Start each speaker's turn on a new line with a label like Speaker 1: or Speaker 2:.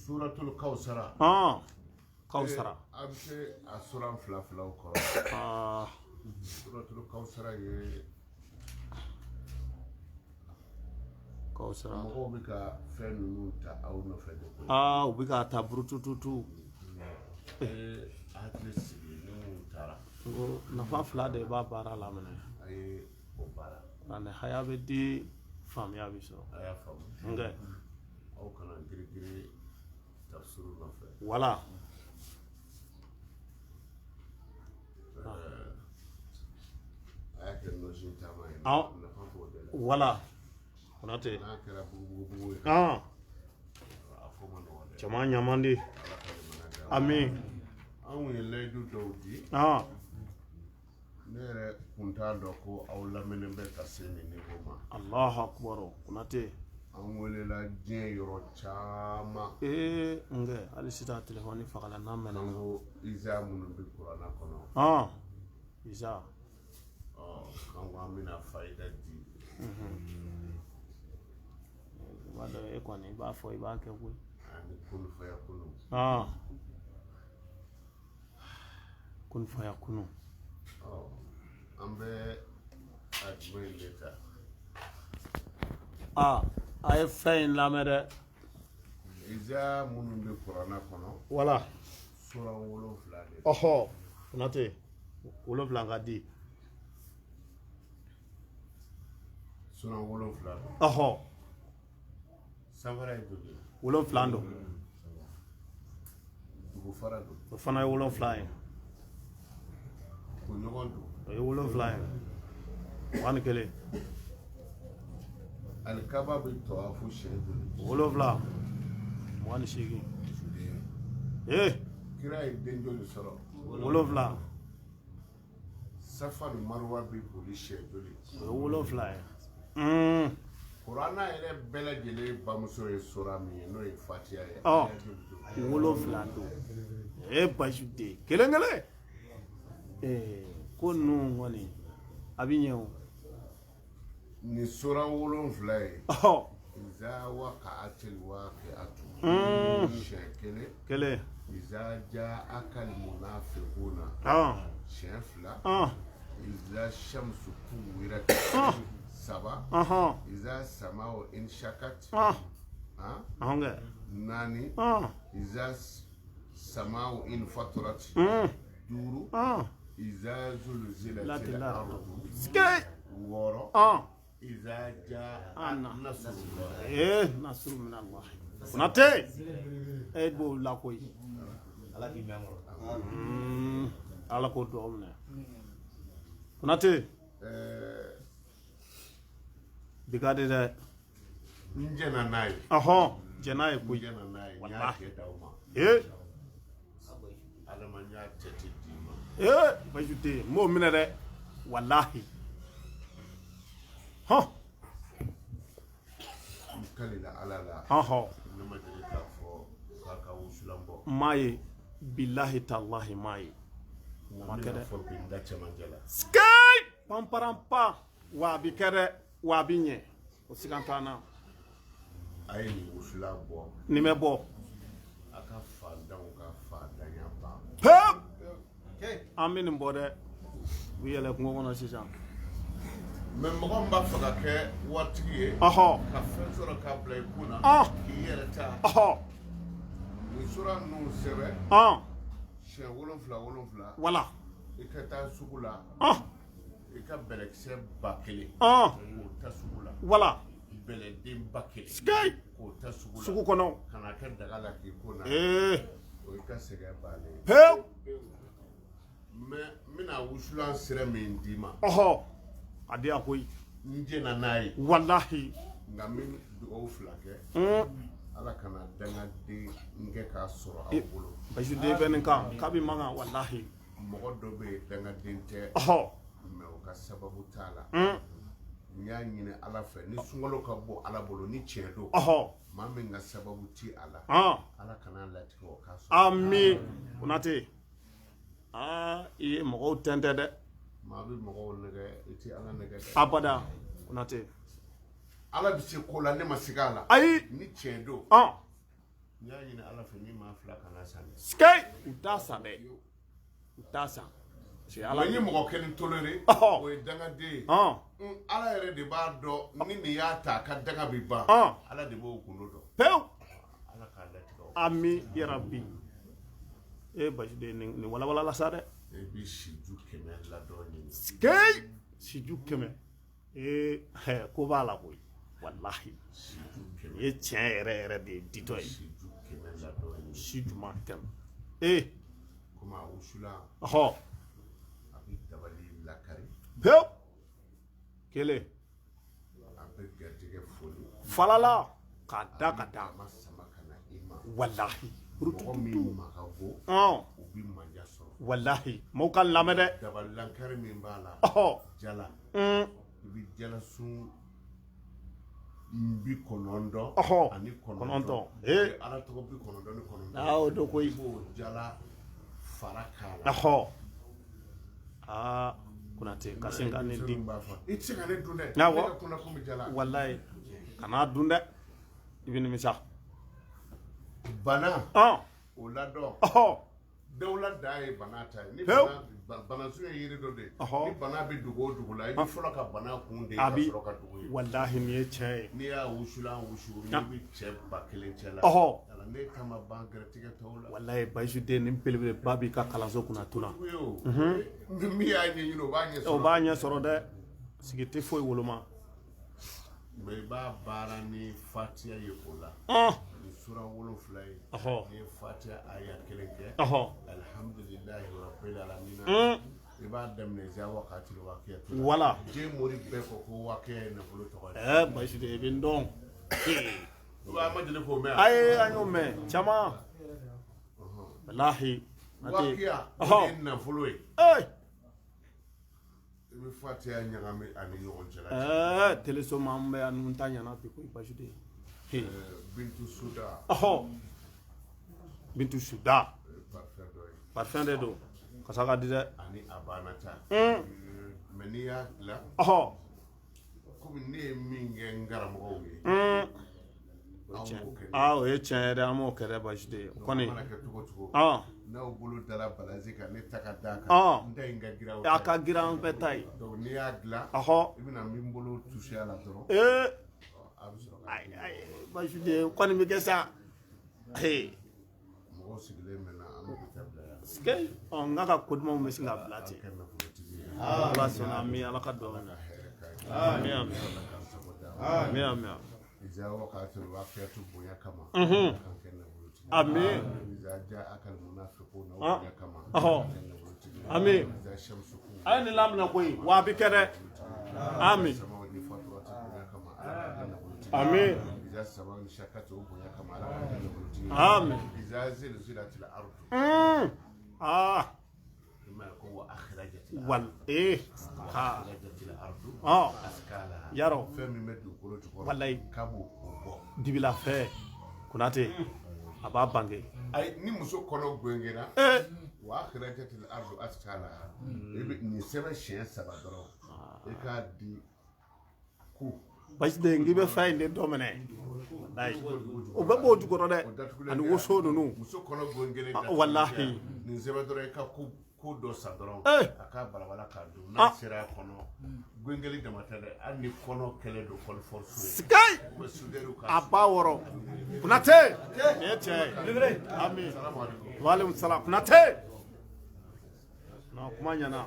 Speaker 1: Suratul Kawusara.
Speaker 2: Kawusara.
Speaker 1: A bɛ se a suran fila filaw kɔrɔ. Suratul Kawusara ye
Speaker 2: Kawusara.
Speaker 1: Mɔgɔw bɛ ka fɛn ninnu ta aw nɔfɛ de koyi.
Speaker 2: U bɛ k'a ta burutututu.
Speaker 1: A ye hakili sigi ni mun taara.
Speaker 2: N ko nafa fila de b'a baara la minɛ.
Speaker 1: A ye o baara.
Speaker 2: Ani haya bɛ di, faamuya bɛ sɔrɔ.
Speaker 1: A y'a faamu.
Speaker 2: Nkɛ.
Speaker 1: Aw kana girigiri tafsiru nɔfɛ.
Speaker 2: Wala.
Speaker 1: A y'a kɛ nɔsi taama ye. Nafa b'o de la.
Speaker 2: Wala. Konate.
Speaker 1: N'a kɛra bugubugubugu ye. A ko ma nɔgɔn dɛ.
Speaker 2: Jama ɲaman di.
Speaker 1: Ala ka limaniya d'an ma.
Speaker 2: Amin.
Speaker 1: Anw ye layidu dɔw di. Ne yɛrɛ kun t'a dɔn ko aw lamɛnnen bɛ ka se nin niveau ma.
Speaker 2: Allahu akbar Konate.
Speaker 1: An welela diɲɛ yɔrɔ caman.
Speaker 2: Ee nkɛ hali sisan telefɔni fagala n'a mɛnna.
Speaker 1: An ko iza minnu bɛ kuranna kɔnɔ.
Speaker 2: Iza.
Speaker 1: Ɔ k'an ko an bɛna fayida di.
Speaker 2: I b'a dɔn e kɔni i b'a fɔ i b'a kɛ koyi.
Speaker 1: Ani kunu faya kunu.
Speaker 2: Kun faya kunu.
Speaker 1: Ɔ an bɛ a jumɛn in de ta.
Speaker 2: A ye fɛn in lamɛn dɛ.
Speaker 1: Iza minnu bɛ kuranna kɔnɔ.
Speaker 2: Wala.
Speaker 1: Suran 7 de.
Speaker 2: Ɔhɔ Konate 7 ka di.
Speaker 1: Suran 7 don.
Speaker 2: Ɔhɔ.
Speaker 1: Sanfara ye joli ye?
Speaker 2: 7 don.
Speaker 1: Dugufara don.
Speaker 2: O fana ye 7 ye.
Speaker 1: Kunɲɔgɔn don.
Speaker 2: O ye 7 ye. 21.
Speaker 1: Alikaba bɛ tɔwafu siɲɛ joli?
Speaker 2: 7. 28.
Speaker 1: Kira ye den joli sɔrɔ?
Speaker 2: 7.
Speaker 1: Safa ni Maruwa bɛ boli siɲɛ joli?
Speaker 2: O ye 7 ye.
Speaker 1: Kuranna yɛrɛ bɛɛ lajɛlen bamuso ye sura min ye n'o ye Fatiya ye.
Speaker 2: 7 don. Basi den kelen kelen. Ko ninnu kɔni a bɛ ɲɛ o.
Speaker 1: Nin sura 7 ye. Iza waqa'atil waqi'atu. Siɲɛ kelen.
Speaker 2: Kelen.
Speaker 1: Iza ja'akal munafiquna. Siɲɛ fila. Iza shamsu kuwirat. Saba. Iza sama'u inshakat. Naani. Iza sama'u infatarat. Duuru. Iza zulzilatil ardu. Wɔɔrɔ. Iza ja'a nasrullah.
Speaker 2: Nasru min Allah. Konate. E b'o la koyi.
Speaker 3: Ala k'i mɛn kɔrɔ.
Speaker 2: Ala k'o dugawu minɛ. Konate. Bi ka di dɛ.
Speaker 1: N jɛnna n'a ye.
Speaker 2: Jɛn n'a ye koyi.
Speaker 1: N jɛnna n'a ye. N y'a
Speaker 2: Walahi.
Speaker 1: kɛ d'aw ma. Adama n y'a tɛti d'i ma.
Speaker 2: Basi tɛ yen. N b'o minɛ dɛ. Walahi. Hɔn.
Speaker 1: N kalila Ala la. Ne ma deli k'a fɔ k'a ka wusulan bɔ.
Speaker 2: N m'a ye. Bilahi talahi n m'a ye.
Speaker 1: Nka
Speaker 2: Ma
Speaker 1: n
Speaker 2: kɛ
Speaker 1: bɛna
Speaker 2: dɛ.
Speaker 1: fɔ bi n da cɛmancɛ la.
Speaker 2: Sikeyi! Panparanpan. Wa a bi kɛ dɛ. Wa a bi ɲɛ. O siga t'an na.
Speaker 1: A ye nin wusulan bɔ.
Speaker 2: Nin bɛ bɔ.
Speaker 1: A ka fantanw ka fantanya ban.
Speaker 2: Pewu! An bɛ nin bɔ dɛ. U bɛ yɛlɛ kungo kɔnɔ sisan.
Speaker 1: Mɛ mɔgɔ min b'a fɛ ka kɛ waritigi ye. Ka fɛn sɔrɔ k'a bila i kun na. K'i yɛrɛ ta. Nin sura ninnu sɛbɛn. Siɲɛ 7 7.
Speaker 2: Wala.
Speaker 1: I ka taa sugu la. I ka bɛlɛkisɛ 1000. K'o ta sugu la.
Speaker 2: Wala.
Speaker 1: Bɛlɛden 1000.
Speaker 2: Sikeyi!
Speaker 1: K'o ta sugu la.
Speaker 2: Sugu kɔnɔ.
Speaker 1: Ka n'a kɛ daga la k'i ko na. O y'i ka sɛgɛn bannen ye.
Speaker 2: Pewu!
Speaker 1: Mɛ n bɛna wusulan sira min d'i ma.
Speaker 2: A di yan koyi.
Speaker 1: N jɛnna n'a ye.
Speaker 2: Walahi.
Speaker 1: Nka n bɛ dugawu 2 kɛ. Ala kana dangaden n kɛ k'a sɔrɔ aw bolo.
Speaker 2: Basi den bɛ nin kan kabi mankan walahi.
Speaker 1: Mɔgɔ dɔ bɛ yen dangaden tɛ. Mɛ o ka sababu t'a la. N y'a ɲini Ala fɛ ni sunkalo ka bɔ Ala bolo ni tiɲɛ don. Maa min ka sababu ti a la. Ala kana latigɛ o k'a sɔrɔ.
Speaker 2: Ami Konate. I ye mɔgɔw tɛntɛn dɛ.
Speaker 1: Maa bɛ mɔgɔw nɛgɛ i tɛ Ala nɛgɛ dɛ.
Speaker 2: Abada Konate.
Speaker 1: Ala bɛ se ko la ne ma se a la.
Speaker 2: Ayi.
Speaker 1: Ni tiɲɛ don. N y'a ɲini Ala fɛ, ni maa fila kana san dɛ.
Speaker 2: Sikei, u t'a san dɛ, u t'a san parce que Ala
Speaker 1: Mais n ye mɔgɔ kelen toléré, o ye dangaden ye. Ala yɛrɛ de b'a dɔn ni nin y'a ta, a ka danga bɛ ban. Ala de b'o gundo dɔn.
Speaker 2: Pewu.
Speaker 1: Ala k'a latigɛ o.
Speaker 2: Ami yarabi. E Bayisu de, nin walawala la sa dɛ.
Speaker 1: E bɛ siju 100 ladɔn ɲini.
Speaker 2: Sikei, siju 100, ee hɛ, ko b'a la koyi, walahi.
Speaker 1: Siju 100.
Speaker 2: Nin ye tiɲɛ yɛrɛ yɛrɛ de ye ditɔ ye.
Speaker 1: Siju 100 ladɔn ɲini.
Speaker 2: Si juma 100, ee.
Speaker 1: Komi a wusula, a bɛ dabali lakari.
Speaker 2: Pewu, kelen.
Speaker 1: A bɛ garijɛgɛ foli.
Speaker 2: Falala k'a da ka da.
Speaker 1: A ma sama ka na i ma.
Speaker 2: Walahi.
Speaker 1: Mɔgɔ min ma ka go, o bɛ manja sɔrɔ.
Speaker 2: Walahi, maaw ka lamɛn dɛ.
Speaker 1: Dabali lankari min b'a la, jala, i bɛ jalasun 90 ani 9.
Speaker 2: 9. Ee.
Speaker 1: Ala tɔgɔ 99.
Speaker 2: Aa, o don koyi.
Speaker 1: I b'o jala fara k'a la.
Speaker 2: Aa, Konate ka sin ka nin di.
Speaker 1: Denmisɛnninw b'a fɔ i tɛ se ka ne dun dɛ.
Speaker 2: Awɔ.
Speaker 1: Ne ka kunna kun bɛ jala.
Speaker 2: Walayi, kan'a dun dɛ, i bɛ nimisa.
Speaker 1: Bana, o ladɔn. Dawula dan ye bana ta ye ni.
Speaker 2: Pewu.
Speaker 1: Bana, banasun ye yiri dɔ de ye.
Speaker 2: Ni
Speaker 1: bana bɛ dugu o dugu la, i bɛ fɔlɔ ka bana kun de
Speaker 2: A
Speaker 1: ka
Speaker 2: bi
Speaker 1: sɔrɔ ka dugu ye.
Speaker 2: Walahi, nin ye tiɲɛ ye.
Speaker 1: N'i y'a wusulan wusu, n'i bɛ cɛ 1000 cɛ la, yala ne ta ma ban gɛrɛtigɛ tɔw la.
Speaker 2: Walayi, Bayisu den, nin belebeleba b'i ka kalanso kunna tuna.
Speaker 1: Jugu ye o. Ni min y'a ɲɛɲini, o b'a ɲɛ
Speaker 2: O
Speaker 1: sɔrɔ.
Speaker 2: b'a ɲɛ sɔrɔ dɛ, sigi tɛ foyi woloma.
Speaker 1: Mais i b'a baara ni fatiya ye o la, ni sura 7 ye. N'i ye fatiya aya kelen kɛ, alhamdulilahi rabbil alamina, i b'a daminɛ za wakati wakiya.
Speaker 2: Wala.
Speaker 1: Diɲɛ mori bɛɛ ko ko wakiya ye nafolo tɔgɔ ye.
Speaker 2: Bayisu den, i bɛ n dɔn.
Speaker 1: Ou an ma deli k'o mɛn?
Speaker 2: Ayi, an y'o mɛn caman, walahi. A tɛ-
Speaker 1: Wakiya, o de ye nafolo ye. I bɛ fatiya ɲagami a ni ɲɔgɔn cɛ la.
Speaker 2: Teleso ma, an bɛ yan, nun ta ɲɛna bi koyi, Bayisu den.
Speaker 1: Bintu Suda.
Speaker 2: Bintu Suda.
Speaker 1: O ye parfum dɔ ye.
Speaker 2: Parfum de don, kasa ka di dɛ.
Speaker 1: Ani a banna ta. Mais n'i y'a dilan, komi ne ye min kɛ n karamɔgɔw ye, aw b'o kɛ ne.
Speaker 2: Aa, o ye tiɲɛ ye dɛ, an b'o kɛ dɛ, Bayisu den, o
Speaker 1: A
Speaker 2: kɔni.
Speaker 1: mana kɛ cogo o cogo, n'aw bolo dara balazi kan, ne ta ka d'a kan, n ta in ka girin aw
Speaker 2: A
Speaker 1: ta ye.
Speaker 2: ka girin an bɛɛ ta ye.
Speaker 1: Donc n'i y'a dilan, i bɛna min bolo touché a la dɔrɔn, a bɛ sɔrɔ ka
Speaker 2: Ayi ayi, Bayisu den, o kɔni bɛ kɛ sa.
Speaker 1: Mɔgɔw sigilen bɛ na, an bɛ taa bila yan.
Speaker 2: Sikei, ɔ, n ka ko dumanw bɛ sin ka bila
Speaker 1: An
Speaker 2: ten.
Speaker 1: kɛ nafolotigi ye.
Speaker 2: Ala sɔnna, ami, Ala ka dɔn.
Speaker 1: Ala ka hɛrɛ k'a ye.
Speaker 2: Ami, ami.
Speaker 1: Ala k'an sago d'a ma.
Speaker 2: Ami, ami.
Speaker 1: Iza waqa'atil waqi'atu bonya kama, Ala k'an kɛ nafolotigi ye.
Speaker 2: Ami.
Speaker 1: Iza ja'akal munafiquna, o bonya kama, Ala k'an kɛ nafolotigi ye.
Speaker 2: Ami.
Speaker 1: Iza shamsu kuwirat,
Speaker 2: A ye nin laminɛ koyi, wa a bɛ kɛ dɛ, ami.
Speaker 1: sama'u ni faturati bonya kama, Ala k'an kɛ nafolotigi ye.
Speaker 2: Ami.
Speaker 1: Iza sama'u shaqqat, o bonya kama, Ala k'an kɛ nafolotigi ye.
Speaker 2: Ami.
Speaker 1: Iza zilzilatil ardu, i m'a ye ko wa akhrajatil
Speaker 2: Wal ha.
Speaker 1: akhrajatil ardu askalaha.
Speaker 2: Yarɔ.
Speaker 1: Fɛn min bɛ dugukolo jukɔrɔ,
Speaker 2: Walayi.
Speaker 1: k'a b'o o bɔ.
Speaker 2: Dibila fɛ, Konate a b'a bange.
Speaker 1: Ayi, ni muso kɔnɔ gɛngɛnna, wa akhrajatil ardu askalaha, i bɛ nin sɛbɛn siɲɛ 3 dɔrɔn, i k'a di ko
Speaker 2: Basi den, k'i bɛ fɛn in de dɔ minɛ, walayi, o bɛ b'o jukɔrɔ dɛ.
Speaker 1: O datugulen
Speaker 2: Ani
Speaker 1: tɛ.
Speaker 2: woso ninnu.
Speaker 1: Muso kɔnɔ gɛngɛnnen,
Speaker 2: Walahi.
Speaker 1: nin sɛbɛn dɔrɔn, i ka ko ko dɔ san dɔrɔn, a k'a balabala k'a dun, n'a sera a kɔnɔ gɛngɛli dama tɛ dɛ, hali ni kɔnɔ kɛlen don kɔlifɔrisu ye,
Speaker 2: Sikayi.
Speaker 1: u bɛ sudɛriw ka
Speaker 2: A b'a wɔrɔ, Konate, nin ye tiɲɛ ye, ami.
Speaker 1: Salamu alaikum.
Speaker 2: Waaleykum salam, Konate, non, kuma ɲɛna.